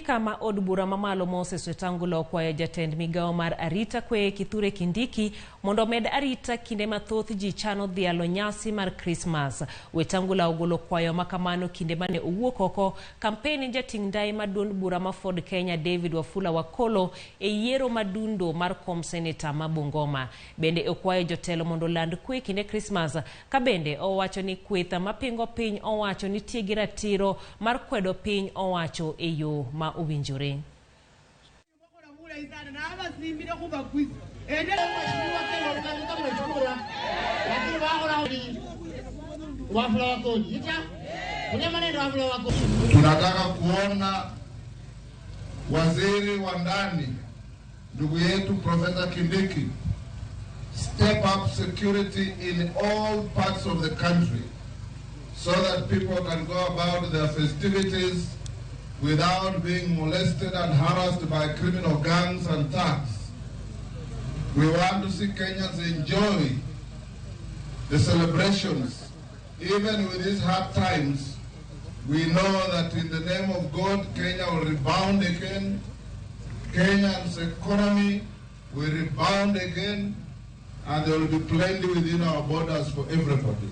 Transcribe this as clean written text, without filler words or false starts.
Spika ma od bura mamalo Moses Wetangula okwayo jatend migawo mar arita kwe Kithure Kindiki mondo omed arita kinde ma thoth ji chano dhialo nyasi mar Krismas. Wetangula ogolo kwayo ma kamano kinde mane owuok oko kampen ne jating' ndai ma duond bura ma Ford Kenya David Wafula Wakolo e yiero madundo mar kom seneta ma Bungoma. Bende okwayo jotelo mondo oland kwe kinde Krismas ka bende owacho ni kweth mapingo piny owacho nitie gi ratiro mar kwedo piny owacho e yo ma owinjore. Tunataka kuona waziri wa ndani ndugu yetu Profesa Kindiki step up security in all parts of the country so that people can go about their festivities without being molested and harassed by criminal gangs and thugs. We want to see Kenyans enjoy the celebrations. Even with these hard times, we know that in the name of God, Kenya will rebound again. Kenya's economy will rebound again, and there will be plenty within our borders for everybody.